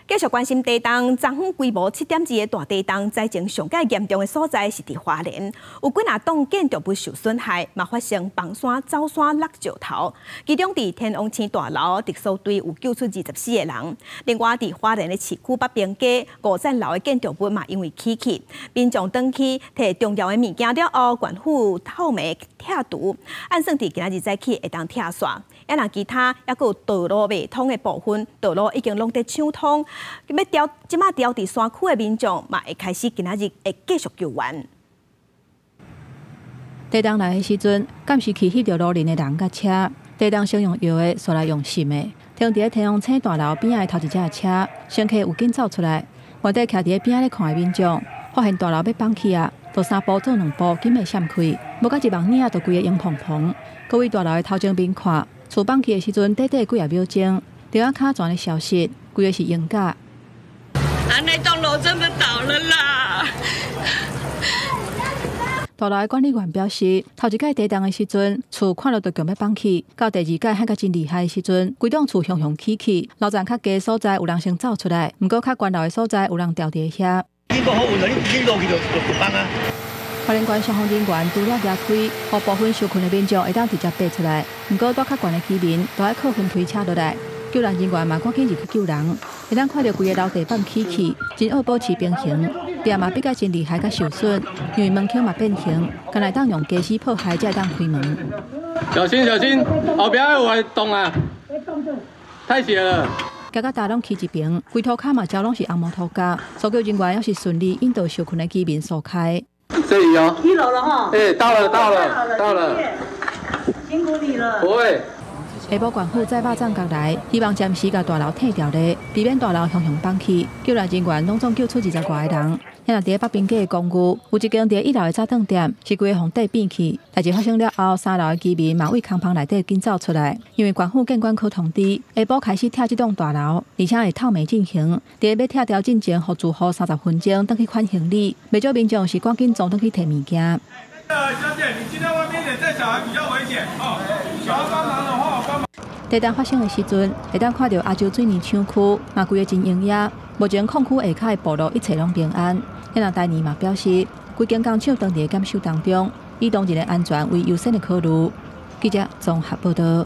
繼續關心地動，昨昏規模7.2的大地動，災情上蓋嚴重的所在是佇花蓮，有幾若棟建築物受損害，嘛發生崩山、走山、落石頭。其中佇天王星大樓特搜隊有救出24個人。另外佇花蓮的市區北平街五層樓的建築物嘛因為起去，民眾轉去提重要的物件了後，縣府透明拆除，按算佇今仔日早起會當拆煞。啊，若其他猶閣有道路袂通的部分，道路已經攏佇搶通。欲調，這馬調佇山區的民眾嘛會開始今仔日會繼續救援。地動來的時陣，暫時去翕著路鄰的人佮車。地動先用搖的，煞來用糝的。停佇咧天王星大樓邊仔的頭一隻車，乘客有緊走出來。原底徛佇咧邊仔咧看的民眾，發現大樓欲崩去啊，就三步做兩步，緊欲閃開。無到一網爾，就規个湧蓬蓬。閣位大樓的頭前面看，厝崩去的時陣，短短幾仔秒鐘，電話卡全咧消失，規个是鷹架。啊，那棟樓真的倒了啦！大樓的管理員表示，頭一擺地動的時陣，厝看著就強欲崩去；到第二擺響甲真厲害的時陣，規棟厝雄雄起去，樓層較低所在有人先走出來，毋過較懸樓的所在有人牢佇遐。你無好運，你落去就崩啊！花蓮縣消防人員除了夯梯，予部分受困的民眾會當直接爬出來，毋過蹛較懸的居民都愛靠雲梯車落來。救援人員嘛趕緊入去救人，會當看著規个樓地板起去，真愛保持平衡。壁嘛比較真厲害，佮受損，因為門框嘛變形，敢若會當用家私破壞才會當開門。小心小心，後邊有會動啊！太斜了。行甲焦攏去一爿，規塗跤嘛焦攏是紅毛塗膠，搜救人員猶是順利引導受困的居民疏開。這裡哦。一樓了哈。欸，到了到了到了。辛苦你了。不會。下晡縣府載肉粽過來，希望暫時共大樓退掉咧，避免大樓雄雄崩去。救援人員攏總救出20外个人。遐若佇咧北平街的公寓，有一間佇一樓的早頓店是規个予地變去。代誌發生了後，三樓的居民嘛為空房內底緊走出來，因為縣府建管科通知，下晡開始拆這棟大樓，而且會透暝進行。佇咧欲拆掉進前，予住戶30分鐘轉去款行李。袂少民眾是趕緊衝轉去提物件。小姐，你進到外面點，帶小孩比較危險哦。想要幫忙的話，我幫忙。地動發生的時陣，會當看著亞洲水泥廠區嘛規个真擁擠。目前礦區下跤的暴露一切攏平安。遐若台泥嘛表示，規間工廠當佇咧檢修當中，以當人的安全為優先的考慮。記者綜合報道。